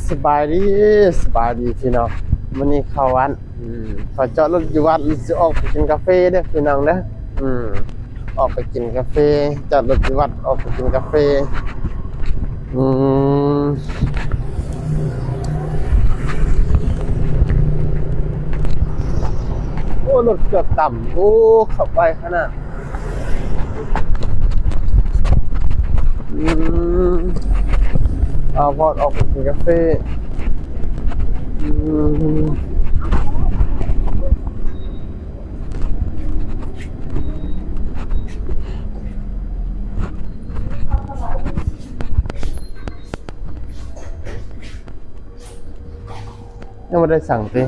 ສະບາຍດີ ສະບາຍດີພີ່ນ້ອງ. ມື້ນີ້ເຂົ້າວັດ ອືມ ເຂົ້າຈອດລົດຢູ່ວັດ ຊິອອກໄປກິນກາເຟເດີພີ່ນ້ອງເດີ. ອືມ ອອກໄປກິນກາເຟ ຈອດລົດຢູ່ວັດ ອອກໄປກິນກາເຟ. ອືມ ໂອ້ ລົດເກືອບຕຳ. ໂອ້ ເຂົ້າໄປຂະໜາດ ອືມ ອາວອດອອກໄປກິນກາເຟ. ອືມ ຍັງບໍ່ໄດ້ສັ່ງຕິ?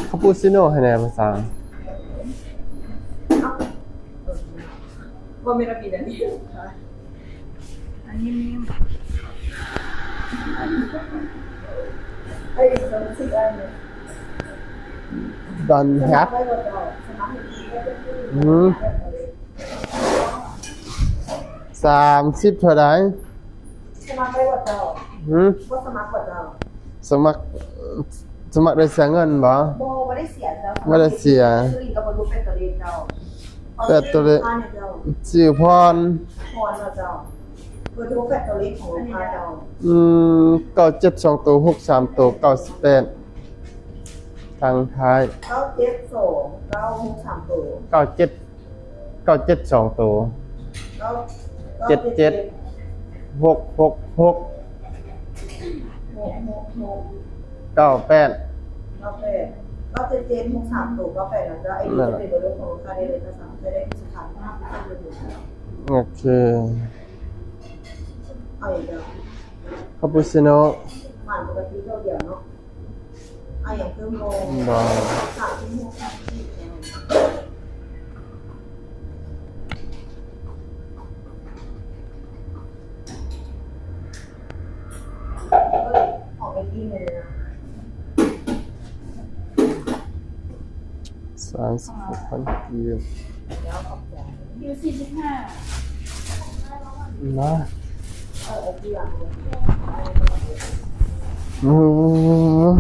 ຄາປູຊິໂນໃຫ້ແດ່ ພາສາ ບໍ່ແມ່ນວ່າມີແນວນີ້ ອັນນີ້ມີ Don't have. ອືມ ສາມສິບເທົ່າໃດ? ສະໝັກໄດ້ບໍ່ເຈົ້າ? ຫືມ? ບໍ່ສະໝັກບໍ່ເຈົ້າ? ສະໝັກ ສະໝັກໄດ້ເສຍເງິນບໍ່? ບໍ່ ບໍ່ໄດ້ເສຍເຈົ້າ. ບໍ່ໄດ້ເສຍ. ສະລິງກໍບໍ່ຮູ້ແປດຕົວເລກເຈົ້າ. ແປດຕົວເລກ ຊື້ຜ່ອນ ຜ່ອນເນາະເຈົ້າ. ເບີໂທແປດຕົວເລກຂອງລູກຄ້າເຈົ້າ. ອືມ ເກົ້າເຈັດສອງໂຕ ຫົກສາມໂຕ ເກົ້າສິບແປດ ທາງທ້າຍ ເກົ້າເຈັດສອງ ເກົ້າຫົກສາມໂຕ ເກົ້າເຈັດ ເກົ້າເຈັດສອງໂຕ ເກົ້າ ເຈັດເຈັດ ເກົ້າເຈັດ ຫົກຫົກຫົກ ຫົກຫົກຫົກ ເກົ້າແປດ ເກົ້າແປດ ເກົ້າເຈັດເຈັດ ຫົກສາມໂຕ ເກົ້າແປດ ນະເຈົ້າ. ໄອດີຈະເປັນເບີໂທຂອງລູກຄ້າໄດ້ເລີຍ ກໍສາມາດໃຊ້ໄດ້ທຸກສາຂາ. ໂອເຄ ເອົາອີກແລ້ວ ຄາປູຊິໂນ ຫວານປົກກະຕິເທົ່າດຽວເນາະ. ອາ ຫຍັງເພີ່ມບໍ່? ບໍ່. ສາມສິບຫົກພັນກີບ. ມາ ອືມ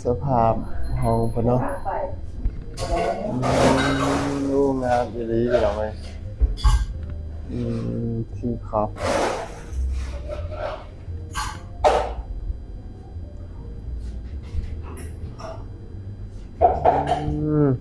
ສະພາບຫ້ອງເພິ່ນເນາະ. ອືມ ໂອ້ ງາມອີ່ຫຼີພີ່ນ້ອງເອີຍ. ອືມ ທີ່ຂອບ ອືມ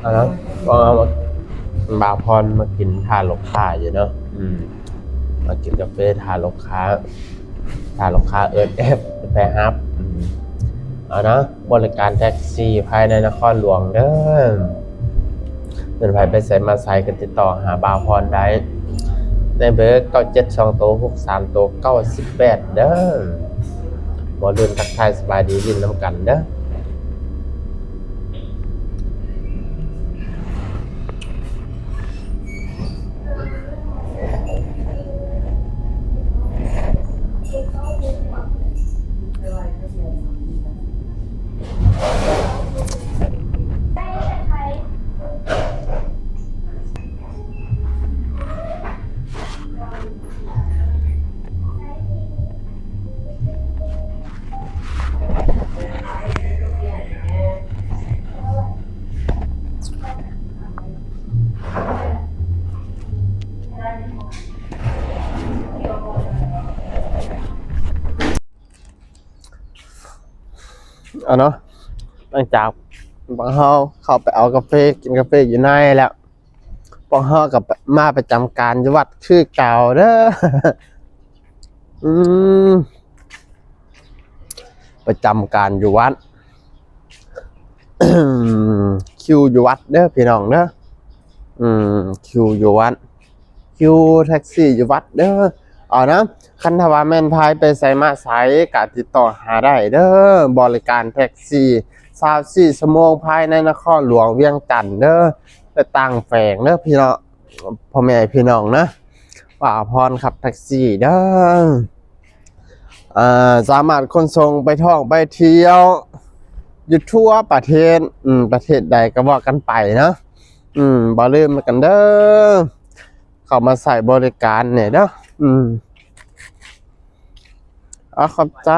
ເອົາລະ ບ່າວພອນມາກິນຖ້າລູກຄ້າຢູ່ເນາະ. ອືມ ມາກິນກາເຟຖ້າລູກຄ້າ ຖ້າລູກຄ້າເອີ້ນແອັບໄປຮັບ. ອືມ ເອົານະ ບໍລິການແທັກຊີພາຍໃນນະຄອນຫຼວງເດີ. ເປັນໃຜໄປໃສມາໃສກໍຕິດຕໍ່ຫາບ່າວພອນໄດ້ ໃນເບີເກົ້າເຈັດສອງໂຕ ຫົກສາມໂຕ ເກົ້າສິບແປດເດີ. ບໍ່ລືມທັກທາຍສະບາຍດີຫຼິ້ນນຳກັນເດີ. ເອົາເນາະ ຫຼັງຈາກພວກເຮົາເຂົ້າໄປເອົາກາເຟ ກິນກາເຟຢູ່ໃນແລ້ວ ພວກເຮົາກໍມາປະຈຳການຢູ່ວັດຄືເກົ່າເດີ້. ອືມ ປະຈຳການຢູ່ວັດ ຄິວຢູ່ວັດເດີ້ພີ່ນ້ອງເດີ້. ອືມ ຄິວຢູ່ວັດ ຄິວແທັກຊີຢູ່ວັດເດີ້. ເອົານະ ຄັນຖ້າວ່າແມ່ນພາຍໄປໃສມາໃສ ກໍຕິດຕໍ່ຫາໄດ້ເດີ້. ບໍລິການແທັກຊີຊາວສີ່ຊົ່ວໂມງ ພາຍໃນນະຄອນຫຼວງວຽງຈັນເດີ້ ແລະຕ່າງແຂວງເດີ້ພີ່ນ້ອງ ພໍ່ແມ່ພີ່ນ້ອງນະ. ປ້າອາພອນຂັບແທັກຊີເດີ້ ເອີ ສາມາດຂົນສົ່ງໄປທ່ອງໄປທ່ຽວຢູ່ທົ່ວປະເທດ ອືມ ປະເທດໃດກໍວ່າກັນໄປເນາະ. ອືມ ບໍ່ລືມກັນເດີ້ ເຂົ້າມາໃຊ້ບໍລິການແດ່ເດີ້. ອືມ ອາ ຂອບໃຈ.